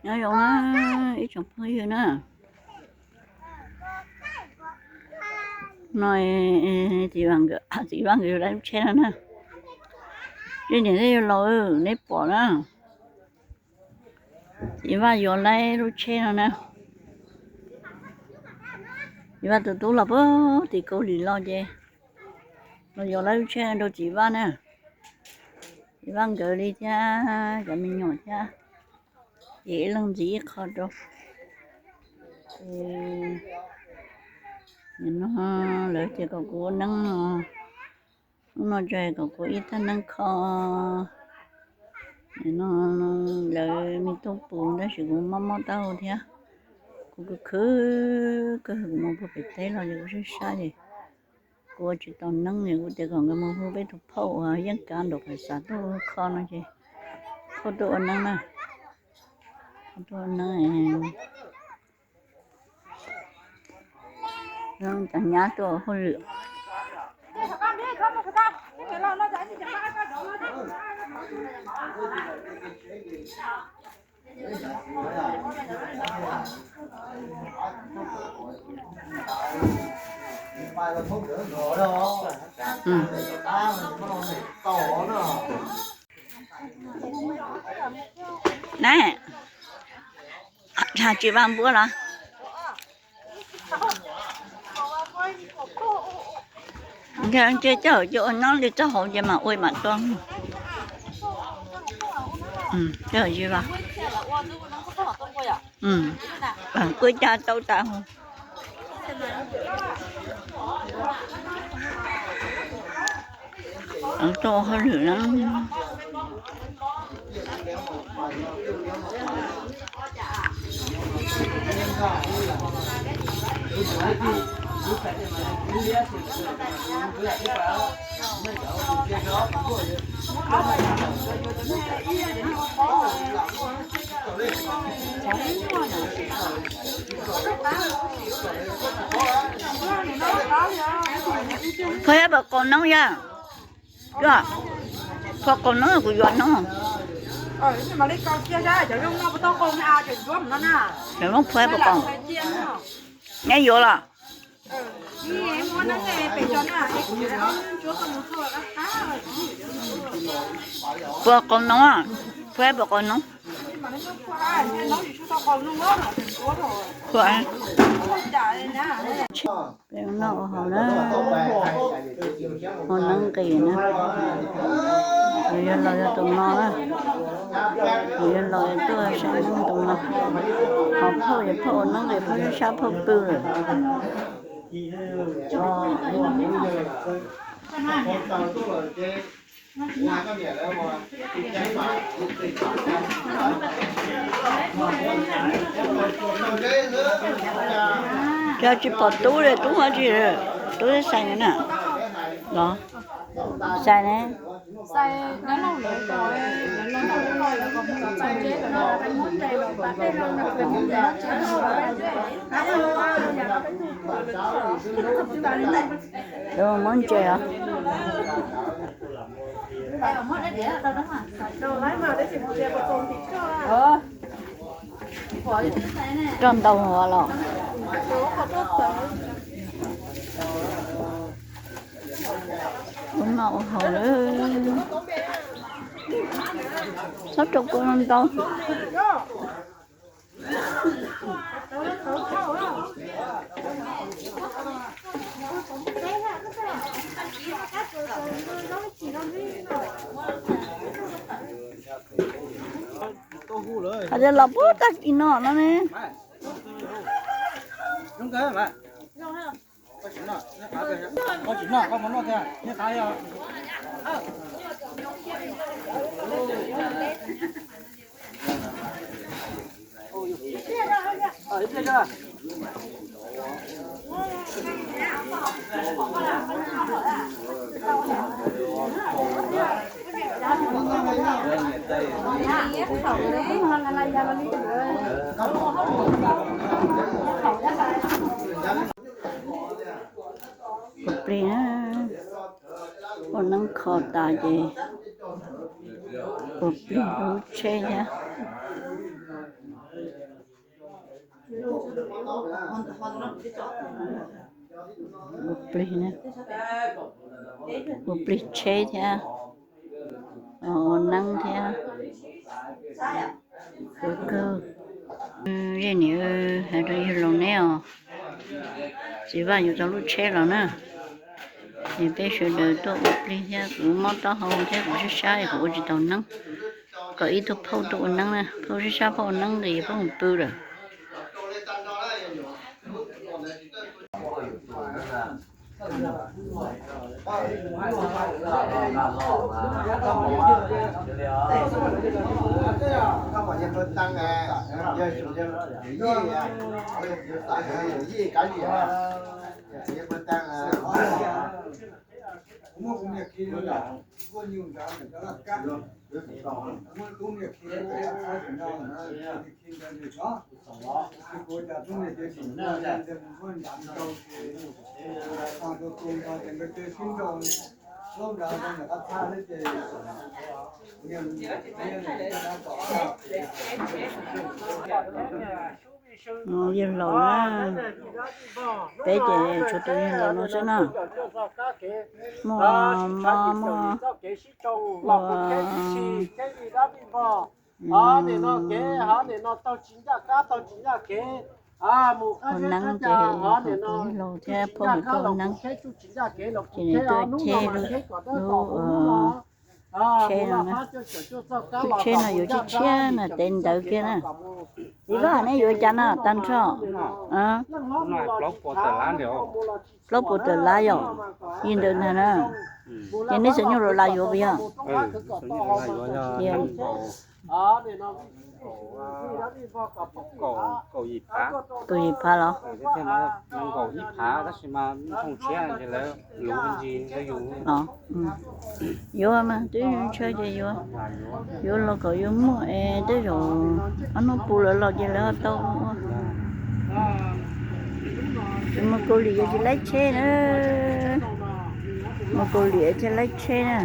Nyob zoo na ib tsoom phooj ywg na. No txiv Vaj nkawd, txiv Vaj nkawd yuav lawv lub tsheb no na. Tsis niam thiab yawg laus neb pom na. Txiv Vaj yuav lawv lub tsheb no na. Txiv Vaj tus tub los puag tim Kaus Lim los ces los yuav lawv lub tsheb rau txiv Vaj na. Txiv Vaj nkawd li thiab cov me nyuam thiab. Ces ib leej ntxiv ib qho rau. Ces no lawv tias kom kuv ua neeb no, hnub no tso kom kuv ib thaj neeb kho. No lawv me tub pus tab sis kuv mob mob taub hau thiab. Kuv khwv khwv kawg, kuv mus puag pem teb los ces kuv sab sab ces kuv ua tsis tau neeb es kuv tias kom nkawd mus hu peb tus phauj uas yeej kav nraum Phav Xav tuaj kho no ces phauj tuaj ua neeb na. Phauj tuaj ua neeb, cov nyab tuaj ua hauj lwm. Na, tsis vas npuab los? Nce coj ua nyob li txoj hauv ces mas ua mam tso. Ua cas tau tas. Tuaj hauj lwm na. Phuav pom qaus noob yog? Phuav qaus noob kuv yuav noob. Phuav pom qaus. Neb yuav los? Phuav qaus noob, phuav pom qaus noob. Peb noj ua hauv na, ua neeb nqis na. Kuv yawg laus yog tus no na, kuv yawg laus yog tuaj saib neeb tus no. Ho phauj yog phauj ua neeb nqis, phauj sab sab phauj pw lawm. Cov tsis pom tub li, tub ua tsi, tub xais na, los xais ne. Muab ntses os. Roj ntau los? Ua noj ua haus lawm. Txhob rau kua ntau. Hais tias los puag tag kis no no ne. Puas plig na, ua neeb kho tas ces puas plig lub tsheb thiab. Ua plig, ua plig tsheb thiab, ua neeb thiab. Kawg, zej niam hais rau yawg laus neb os, txiv Vaj yuav tau lub tsheb los na, es peb sawv daws tuaj ua plig thiab, kuv mob taub hau thiab kuv sab sab kuv ua tsis tau neeb, kom ib tug phauj tuaj ua neeb na, phauj sab sab phauj ua neeb nqis phauj mus pw lawm. Yawg laus na, peb ces tshuav tus yawg laus no xwb na. Muaj mob, muaj ua neeb ces tus yawg laus thiab phauj nkawd tuaj ua neeb, ces nws tuaj cheb lub, lub tsheb no na. Lub tsheb no yuav tshiab tshiab na, tes ntawv kiag na. Txiv Vaj, neb yuav cas no tag nrho? Plaub puas tawm lab yom, li ntawd ntag na. Ces neb xav nyuj los yuav puas yog? Kaum yim phav los? Kaum ib phav tab sis mas tshooj tshiab ces lawv luv ntsis. Yuav mas twb ntshaw ces yuav, yuav los kom yuav muaj es tej zaum ob hnub puv lawv los ces lawv ho tau ua. Mus Kaus Lim yuav tsis laib tsheb na, mus Kaus Lim thiaj laib tsheb na.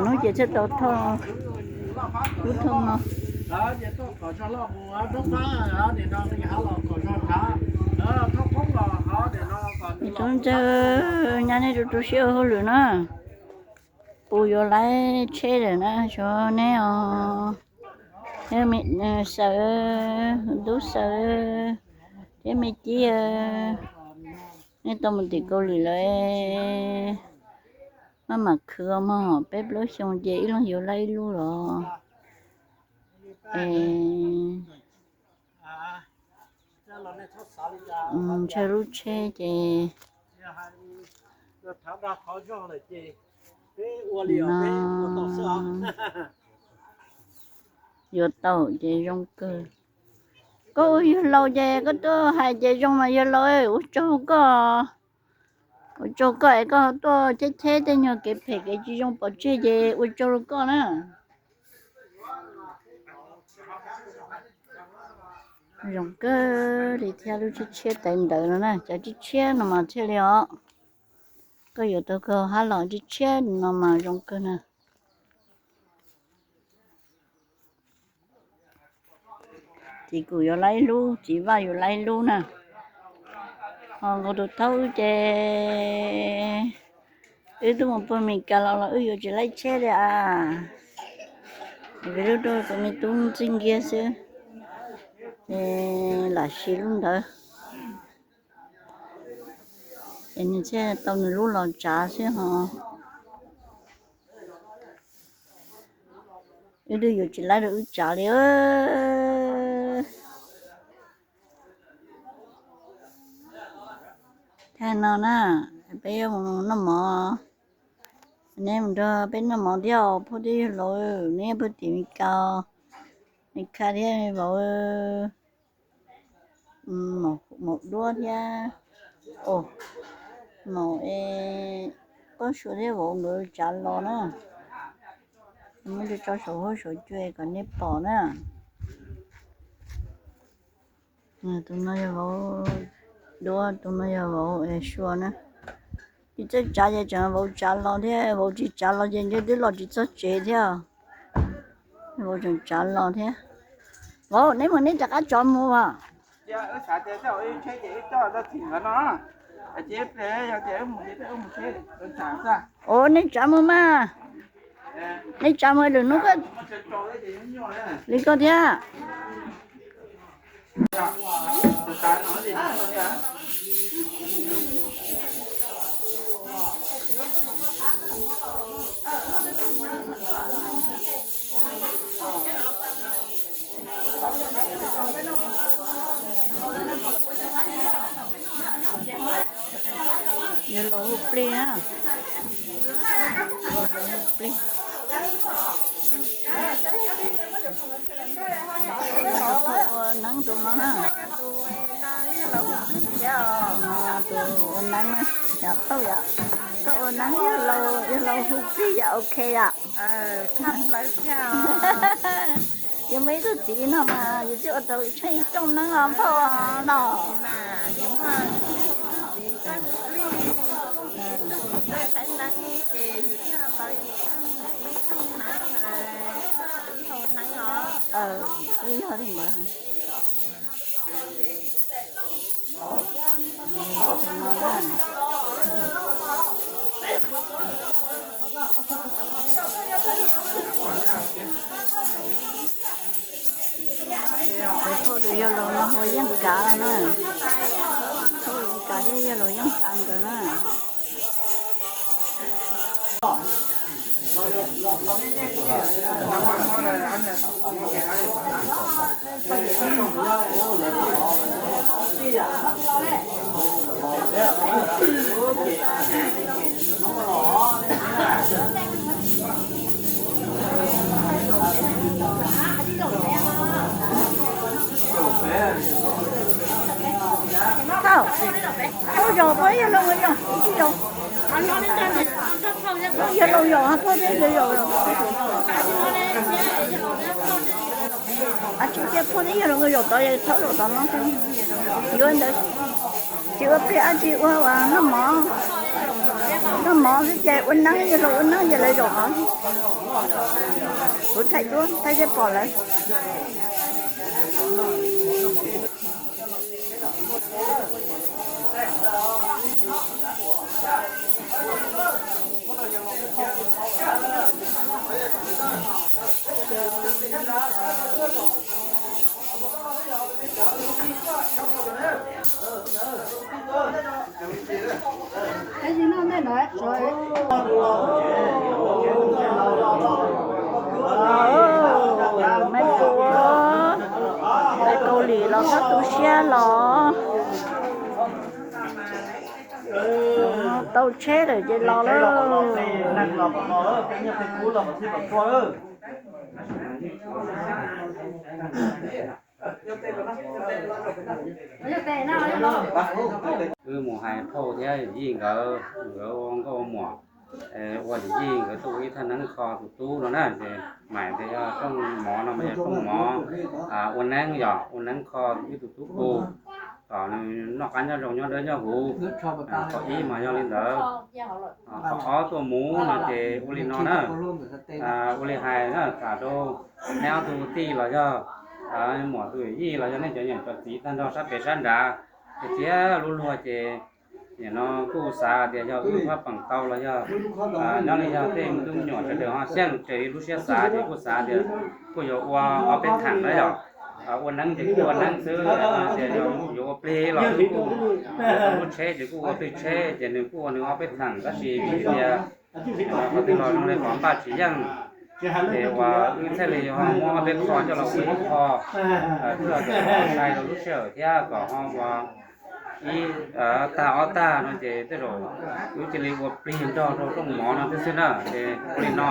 Hnub ces thiaj tau thauj lub thauj no. Tus ntxawg, nyab neb rau rau siab ua hauj lwm na. Puas yuav laib tsheb lawm na, xyov neb os. Xaws, Tub Xaws thiab Me Cib, neb tau mus tim Kaus Lim lawm, maj mam khwv mog, peb plaub xyoo ces ib leeg yuav laib ib lub los. Es ntshaw lub tsheb ces no yuav tau ces zoo kawg. Koj ua yawg laus ces koj tuaj hais ces zoo mas yawg laus, ua tsaug koj. Ua tsaug koj es koj tuaj cheb cheb tej nyuag kev phem kev tsis zoo pov tseg ces ua tsaug rau koj na. Zoo kawg li thiab, lub tshiab tshiab tais ntawd no na, cov tshiab tshiab no mas thiaj li os. Koj yuav tau kawg hab los tshiab tshiab no mas zoo kawg na. Txiv Kuj yuav laib ib lub, txiv Vaj yuav laib ib lub na. Ho nkaus tus thaub wb ces wb twb mus puag Mes Kas los los wb yuav tsis laib tsheb li as. Vim lub rau tus me tub ntxig nkiag xwb, ces lam siv lub ntawd. Ces nws thiaj tau nws lub los tsav xwb ho. Wb twb yuav tsis laib rau wb tsav li. Thaum no na, peb yuav mus noj mov. Neb mus nrog peb noj mov thiab os, phauj thiab yawg laus, neb puag tim Mes Kas, Mes Kas thiab vauv. Maum duab thiab, maum, Paj Suav thiab vauv nkawd tsav los na. Muab tso saum huab saum cua kom neb pom na. Tus no yog vauv duab, tus no yog vauv Suav na. Tsis txawj tsav ces tseem vauv tsav los thiab, vauv tsis tsav los ces ntshe twb los tsis txog tsev thiab. Vauv tseem tsav los thiab. Vauv, neb mus neb rov qab tso mus as. Wb xav tias coj wb tsheb ces wb coj txog txim nkawd no. Ces ib pliag yog tias wb mus ces wb mus tsheb, wb tham xwb. Ua nej tsav mus mas, nej tsav mus lwm hnub koj li koj thiab. Yog laus hu plig na. Laus hu plig. Ua neeb tus no na. Tus ua neeb na, yog phauj yom. Koj ua neeb yog laus, yog laus hu plig yom, ok yom. Yog muaj ib tug txiv no mas yus twb ua tau tsheej rooj neeb os phauj no. Yog li ntawd. Cov phauj tus yawg laus no hu Yeej Kav no na. Phauj Yeej Kav thiab yawg laus Yeej Kav nkawd na. Phauj, phauj yog laus yog, yog laus yog, phauj thiab yawg laus yog. Tsis cia phauj thiab yawg laus nkawd zaum tod, txhob zaum tod no xwb. Yuav ntawd tsis ua plig dab tsi, ua noj mov, noj mov xwb ces ua neeb, yawg laus ua neeb ces lawv zaum tod. Kuv thaij duab thaij thiab pom lawm. Maiv Pus, Kaus Lim los txhob tu siab los. Tau tsheb lawm ces los lawm. Wb mus hais phauj thiab yij nkawd, nkawd ua nkauj ua muam, ua yij nkawd tuaj ua ib thaj neeb kho tus tub no na, ces mam tias yog rooj mov no mas yog rooj mov ua neeb, yog ua neeb kho ib tug tub pug, kom nws noj qab nyob zoo nyob dawb nyob huv. Qhov ib mas yog li ntawd. Qhov ob tuaj mus no ces ua li no na, ua li hais na, tham rau nej ob tug tij los yog muam tus yij los yog nej cov niam cov txiv tag nrho sab pem sab nrad, ces thiab lub luag ces nim no kuj xav tias yog wb pab peem tau los yog nyob li yog tej me tub me nyuam sawv daws ho xyeej raws li lub siab xav ces kuj xav tias kuj yuav ua ob peb theem na yom. Ua neeb ces kuj ua neeb xwb, tias yog yuav ua plig los kuj, lub tsheb ces kuj ua plig tsheb ces nws kuj ua nws ob peb theem tab sis vim tias qhov twg los zoo li qhov npaj tsis yeej, ces uas wb thiaj li ho muab ob peb qho coj los ua ib qho, thiaj kom sai rau lub sij hawm thiab kom ho ua ib tag ob tag no ces tej zaum wb cia li ua plig nrog rau rooj mov no thiab xwb na. Ces ua li no,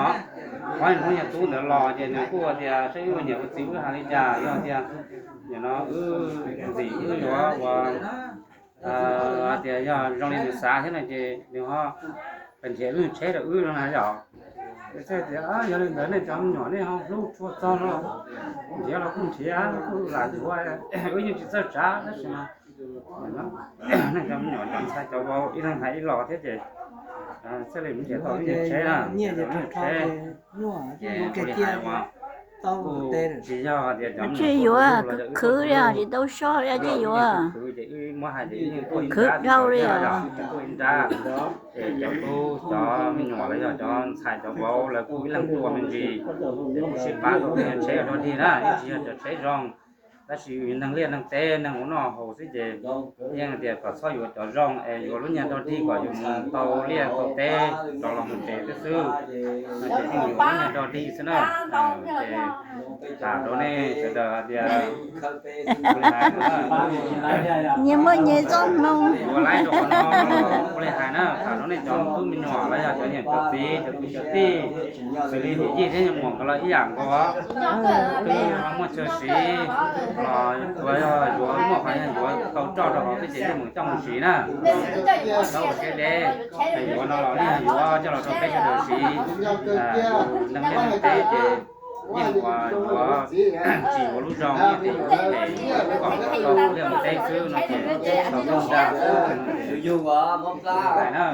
qhov hnub niag tub ntawd los ces nws kuj tias saib wb ua niam ua txiv wb hais li cas, yog tias nim no wb ntxim wb yuav ua tias yog zoo li nws xav thiab no ces nws ho nrhiav lub tsheb rau wb no na yom. Ces tias yog li ntawd nej cov me nyuam nej ho hlub tshua txog no, nrhiav los kuj nrhiav, kuj lam yuav, wb yeej tsis txawj tsav tab sis mas nej cov me nyuam cov ntxhais cov vauv ib leeg hais ib los thiab ces thiaj li mus nrhiav tau lub tsheb na, nrhiav tau lub tsheb. Ces ua li hais uas Tsis yog tias cov me nyuam tuaj yuav los yog wb tuaj khwv li, tsis tau soj li, tsis yuav, khwv ces wb muab hais ces wb yeej tuaj ib nrab, dhau li, tuaj ib nrab. Ces cov tub cov me nyuam los yog cov ntxhais cov vauv lawv kuj ib leeg tuaj me ntsis, ces kuj sib pab tau tej tsheb dog dig na, ib tsis yog cov tsheb zoo. Tab sis neeg liaj neeg teb neeg ua noj haus xwb ces yeej tias kom txhob yuav cov zoo es yuav lub nyuag dog dig kom yus mus tau liaj tau teb rov los mus tsev xwb xwb. No ces yeej yuav lub nyuag dog dig xwb na. Ces tham rau nej sawv daws hais tias, nyias muaj nyias txoj hmoo, ua laib rau qhov no, ua li hais na, tham rau nej cov tub me nyuam los yog cov niam cov txiv cov kwv cov tij, xws li niam yij thiab niam muam nkawd los ib yam nkaus. Twb muaj chaw siv los tsuas yog yuav muaj qhov yog yuav tau roj rau hauv peb ces yeej mus coj mus siv na. Txhob ua siab deb, yuav no los yeej yuav coj los rau peb sawv daws siv. Neeg liaj neeg teb ces yeej ua yuav tsis yuav lub zoo, yeej tias yuav lub phem kom tau liaj teb xwb no ces tau zoo ntag xwb. Hais na,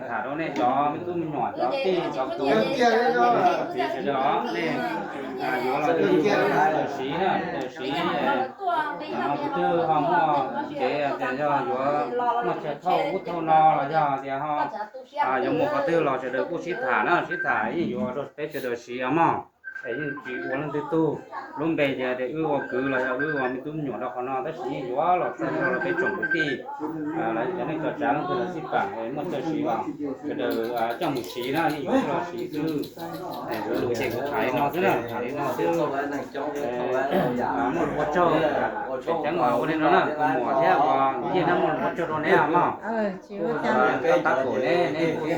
tham rau nej cov me tub me nyuam cov tij cov kwv txiv sawv daws, nej yuav los twb yuav, siv na, siv. Tam no kuv twb ho muaj kev tias yog yuav muaj chaw thauj ub thauj no los yog tias ho yuav mus qhov twg los sawv daws kuj sib tham na, sib tham yeej yuav rau peb sawv daws siv os mog. Es yeej tsis ua leej twg tug, lub npe ces tias wb ua kwv los yog wb ua me tub me nyuam rau qhov no tab sis yeej yuav los txog rau peb tsoom kwv tij los cov neej tsa leej twg los sib pam es muaj chaw siv los sawv daws coj mus siv na, yeej yuav los siv xwb. Kuv lus ces kuv tham li no xwb na, tham li no xwb. Muaj lus ua tsaug, tseeb mas ua li no na, kuv muam thiab ua yij na muaj lus ua tsaug rau neb mog. Kuv tab kaum neb, neb kuj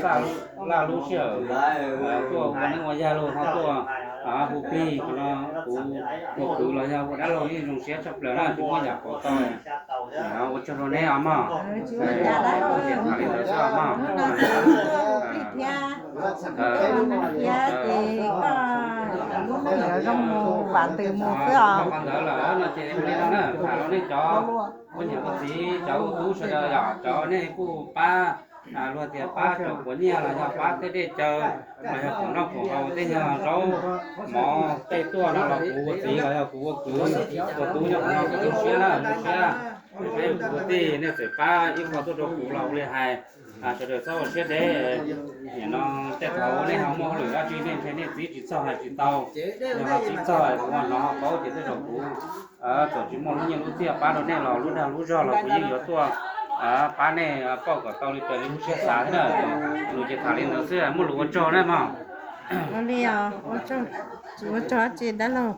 laj lub sij hawm tuaj ua neeb ua yaig los ho tuaj hu plig qhov no, kuv ua kwv los yog ua dab laug yeej zoo siab tshaj plaws na, tsis muaj yam qhuav tau. Ua tsaug rau neb os mog. Tham li ntawd xwb os mog. Thiab ces koj lub neej yuav zoo mus vam ntws mus xwb os. Qhov ntawd lawm no ces ua li no na, tham rau nej cov ua niam ua txiv cov ua tub sawv daws yom, cov nej kuj pab, luag tias pab cov quav nyiaj los yog pab tej dej cawv los yog khoom noj khoom haus tej nyuag zaub mov tej tuaj no los kuv ua txiv los yog kuv ua kwv ua tub nyob qhov no kuv zoo siab na, zoo siab. Peb ua kwv ua tij nej txawm pab ib qho tuaj rau kuv los ua li hais, sawv daws txhob ua siab deb. Nim no tej thaum nej ho muaj hauj lwm dab tsi nej ntshe nej txib tsis txog hais tsis tau, yog ho txib txog kuv ho hnov ho paub ces tej zaum kuv txawm tsis muaj lub nyiaj lub txiaj pab rau nej los lub dag lub zog los kuv yeej yuav tuaj pab nej pauj kom tau li raws li lub siab xav thiab na. Lus ces tham li ntawd xwb, muaj lus ua tsaug na mog. Ua li os, ua tsaug dab laug.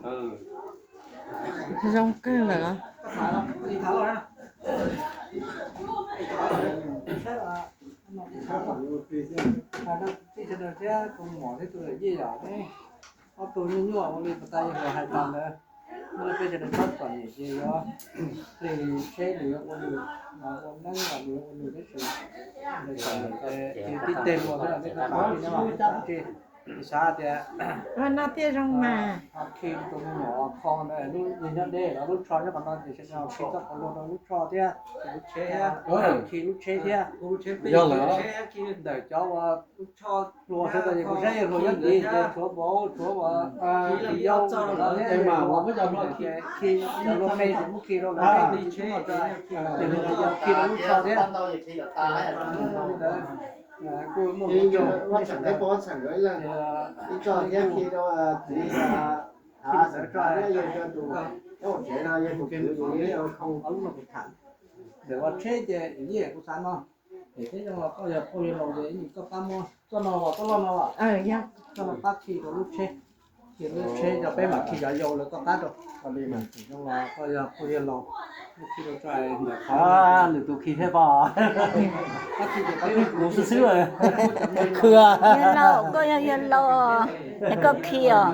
Zoo kawg lawm. Thiab tus muam thiab tus yawm yij yom, ob tug nyuaj nyuaj ua li puas tas yog hais tag ntawd. Muaj peb sawv daws txhob txom nyem ces yuav hle tsheb los yuav ua nws, ua neeb los yuav ua nws tab sis txom nyem ces tib teg luag xwb, nej txhob txhob tsis nyob los tsis xav tias no thiaj zoo mas. Khi tus me nyuam kho ntawd lub nyob deb los lub tsho nyob qhov no ces sawv daws khi txoj qhov luag rau lub tsho thiab, lub tsheb thiab, khi lub tsheb thiab. Yog lawm, ntawm cov uas hluas sawv daws ces kuv saib yog hluas nyob tid ces tshuav vauv tshuav uas yau, es mas uas muab cov hluas khi, cov hluas me ces muab khi rau lawv, ces hluas yau khi rau lub tsho thiab. Kuj muaj ib txhais peb pab txhais nkawd ib leeg, ib txoj thiab khi rau txiv Hav, txawm rau yawg tus, ub, tsev no yawg tus kwv tus yawg khoo. Ntawm ua tsheb ces yij kuv xav no, es thiab zoo los koj yog phauj yawg laus ces koj pab muab txoj no los txoj loj no los, txoj no pab khi rau lub tsheb, khi lub tsheb rau peb mam khi cov yau lawv koj qab rau. Ua li mas zoo los koj yog phauj yawg laus, khi rau tso ntawm qhov nws tus khi thiab pab. Kuv xwb xwb. Yawg laus, koj yog yawg laus, es koj khi os.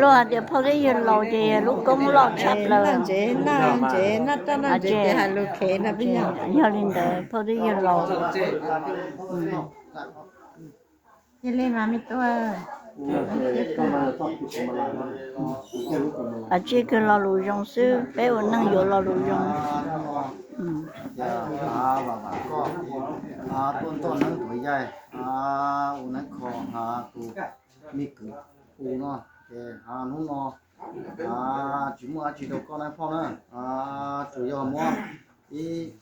Luag hais tias phauj thiab yawg laus ces lub koob loj tshaj plaws. Noj ntsev, noj ntsev, noj roj noj ntsev ces hais lus khev no peb yog. Yog li ntawd phauj thiab yawg laus. Cia li mas me tub. Tsiaj kawg lo lus zoo xwb, peb ua neej yuav lo lus zoo. Tuaj ntoj neeb tuav yaig, ua neeb kho tus me kwv u no. Hnub no tsis muaj dab tsi rau koj na phauj na, tsuas yog muab ib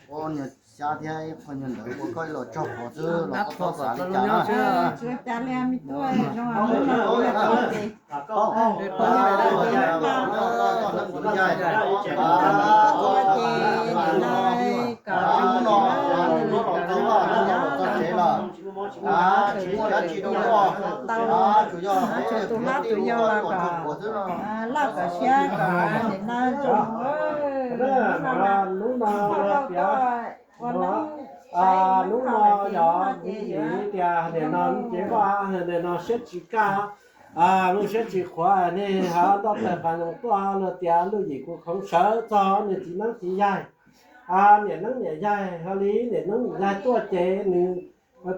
pob nyuag xyab thiab ib qho nyuag ntawv ua koj ib los tsaug qhuav xwb los koj txhob xav li cas na. Tsis muaj dab tsi rau koj, tsuas yog tus hlub tus yau los kom loj kom siab kom nim no zoo. Hnub no tias, hnub no yog kuv yim tias nim no cev vaj nim no siab tsis kaj, lub siab tsis qhuav, nej ho nroj tawm qas nyoos tuaj luag tias luj yim kuv khoov sawv txog nws txiv neeb txiv yaig, niam neeb niam yaig, ho li niam neeb niam yaig tuaj ces nws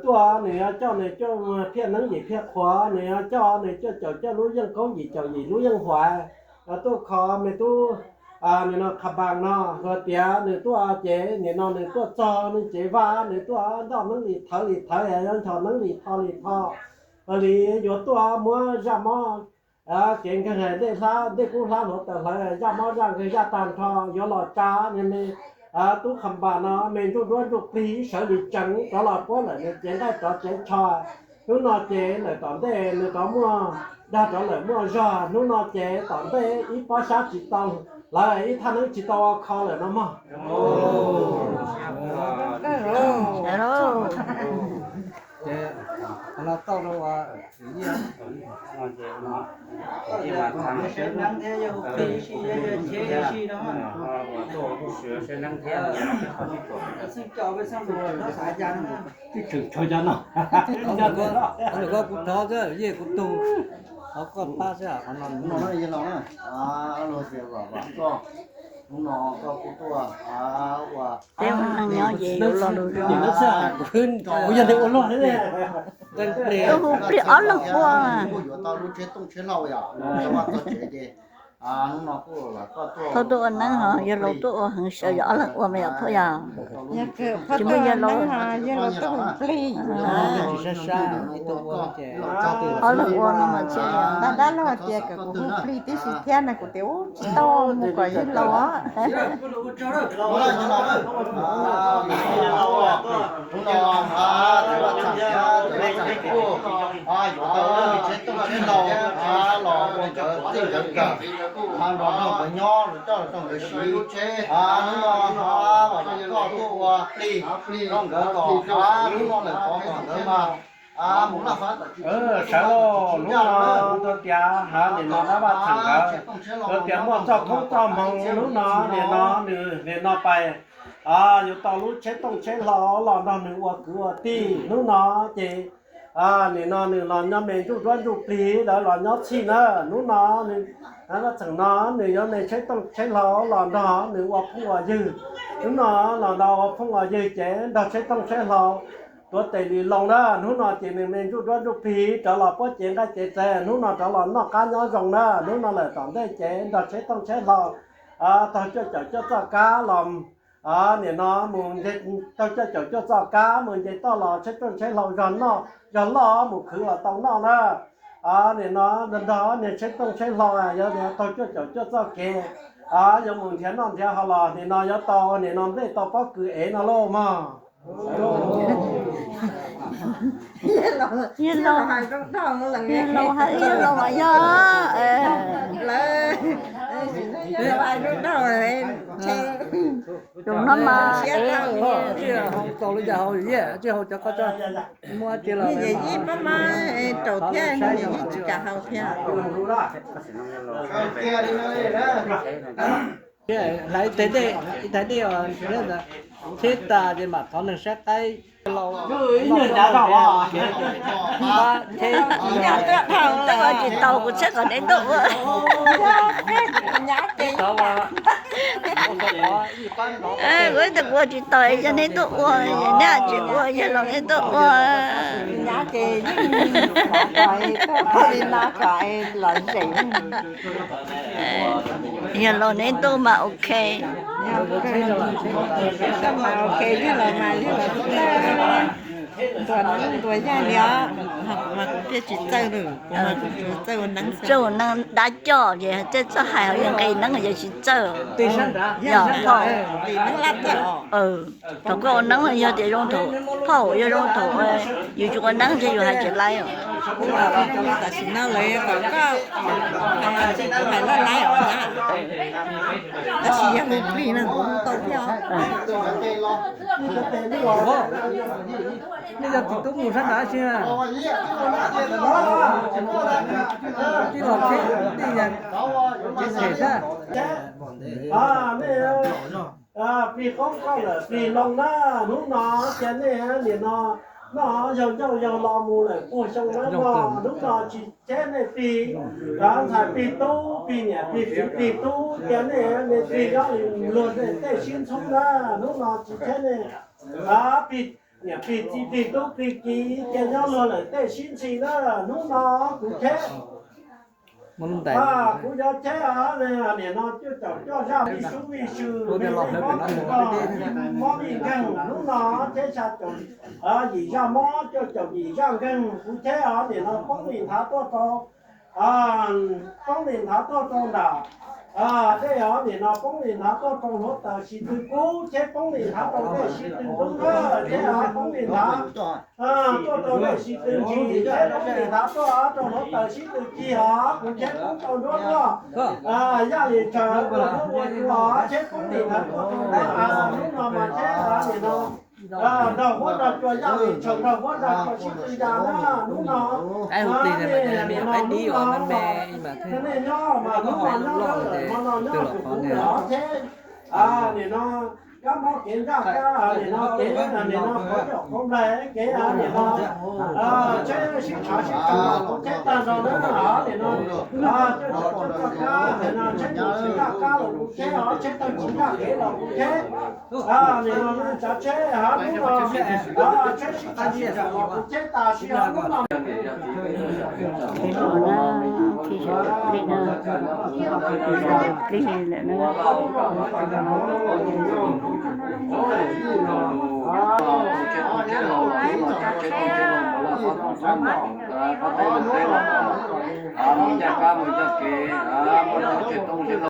tuaj nws yuav coj nws cuaj phiaj neeb yim phiaj qhuav, nws yuav coj nws cuaj caum cuaj lub yeej kaub yim caum yim lub yeej huam, tuaj kho me tub nim no qha npas no, luag tias nws tuaj ces nim no nws tuaj txog nws cev vaj nws tuaj nroj neeb li thawv li thawv, yuav nchos neeb li tho li tho, ho li yuav tuaj muab zaj mob kev nkeeg dej hlab dej kub hlab hluav taws hlawv zaj mob zaj nkeeg yaj tag nrho yuav los tsa niag me tub qha npas no me ntsuj duab ntsuj plig sawv li tsees rov los puab lawm nws cev nqaij rov cev tsho. Hnub no ces lawm tom ntej nws rov muaj dag rov lawm muaj zog, hnub no ces tom ntej ib pob sab tsis tau lawv ib thaj neeb tsis tau ua kho lawm no mog. Koj kuv thov xwb, yej kuv tug, thov koj pab xwb qhov no. Hnub no koj kuj tuaj ua teb ua neeg nyob ces yuav los lus zoo. Kuv yog neeg ua luaj, hu plig ob leeg ua. Thaum tuaj ua neeb ho yawg laus tuaj ua heev sawv yog ob leeg ua mas yog thauj yog. Tsis muaj yawg laus, yawg laus tuaj hu plig. Ob leeg ua no mas thiaj yog. Dab dab laug hais tias kom kuv hu plig tib si thiab no kuv tias ub tsis tau mus kom yawg laus. Yuav tau tsheb tooj tsheb hlau los ua nkawd txij nkawd kawm, los nrog nkawd nyob los coj los rau nkawd siv. Hnub no los koj tuaj ua plig rau nkawd kom hnub no lawm tod kom nkawd mas mus laj fab tom tsis sawv los lub no tuaj tiav hav nim no dab vaj txheem nkawd tuaj tiav muaj txoj koob txoj hmoov hnub no nim no nws nim no pais yuav tau lub tsheb tooj tsheb hlau los nrog nws ua kwv ua tij hnub no ces nim no nws los nyob me ntsuj duab ntsuj plig lawv los nyob txhij na. Hnub no nws vaj txheem no nws yuav me tsheb tooj tsheb hlau los nrog nws ua phooj ua ywg. Hnub no los nrog ua phooj ua ywg ces nrog tsheb tooj tsheb hlau tuav tes li loo na. Hnub no ces nws me ntsuj duab ntsuj plig rov los puab cev nqaij cev txaij, hnub no rov los noj qab nyob zoo na. Hnub no lawm tom ntej ces nrog tsheb tooj tsheb hlau taug cuaj caum cuaj txoj kab los nim no mus nce, taug cuaj caum cuaj txoj kab mus nce toj los tsheb tooj tsheb hlau zog noj zog loj mus khwv los tau noj na. Nim no nrog niag tsheb tooj tsheb hlau yuav taug cuaj caum cuaj txoj kev yuav mus nrhiav noj nrhiav haus los nim no yuav tau nim no nplej tau pob kws ev no lauj mog. Yawg laus hais, yawg laus mas yog. Lawv hais zoo nraug, zoo no mas. Tsis haus tau li cas haus, tsis haus cov qhov tso. Muab cia los yawm yij pab mab raus thiab, yawm yij tsis kam haus thiab. Hlais tais dej, ib tais dej thiab ntawd, cheb tas ces mam thov neeg saib qaib. Ua tsis tau kuv txheeb kom neb tuaj ua. Kuv ib tug kuv ua tsis tau, yog neb tuaj ua, neb tsis ua yog los neb tuaj ua. Yog los neb tuaj mas ok. Ntuas neeb ntuas yaig li os, kuv mas kuv thiaj tsis txawj li, kuv mas kuv tsuas txawj ua neeb xwb. Txawj ua neeb dab coj ces txawj hais, ho yog nqis neeb yog tsis txawj. Yog phauj, nqis neeb laj txawj os. Thaum koj ua neeb yog tias zoo thaum phauj, yog zoo thaum yus tsis ua neeb ces yus hais tsis laib os. Tam sim no lawv kom koj hais tsis hais laj laib os na. Tab sis yog hu plig no kuv tau thiab os. Nej yog txiv tub mus sab nrad si na. Tij los txhib tij yas tsev them sab. Plig qoob koj lawm plig loo na, hnub no cia nej nim no noj yog ncauj yog lo mus lawm puag xyoo na, hnub no tsis cheb nej plig, ntxhais plig tub plig niam plig txiv plig tub, cia nej me plig nyob luag tej sib ntxhub na, hnub no tsis cheb nej plig niam plig txiv plig tub plig kiv, cia nyob luag lawm tej sib ntxhi na, hnub no kuv cheb. Kuv yuav cheb nim no cuaj caum cuaj zaj vij sub vij sw, mob vij nkeeg, hnub no cheb xya caum yim zaj mob, cuaj caum yim zaj nkeeg, kuv cheb nim no poob lim nthav tuaj rau poob lim nthav tuaj rau nram dej os, nim no poob lim nthav tuaj rau hluav taws sib tw kub, cheb poob lim nthav rau dej sib tw ntub na, cheb poob lim nthav tuaj rau dej sib tw ntsis, cheb poob lim nthav tuaj rau hluav taws sib tw ci os, kuv cheb poob rau nruab loj, yaj li tsawv ua hnub ua cua, cheb poob lim nthav tuaj rau nruab av, hnub no mas cheb nim no nrog huab nrog cua, yaj li tsawv nrog huab nrog cua sib tw ya na, hnub no nim no hnub no nej nyob mas hnub no nyob lawm, hmo no nyob kuv kuv lawm cheb nim no kab mob kev ncaj kab, nim no kev nim no qhov coj qhov nplaig kev nim no tsheb sib tshav sib tshav los kuv cheb tag nrho na, nim no coj coj coj kab nim no tsheb mus tsis ncaj kab los kuv cheb os, tsheb tawg tsis ncaj kev los kuv cheb, nim no tsav tsheb hnub no tsheb sib tshav sib tshav los kuv cheb tas si os, hnub no. Peb ua na, tib plig na, plig lawm na.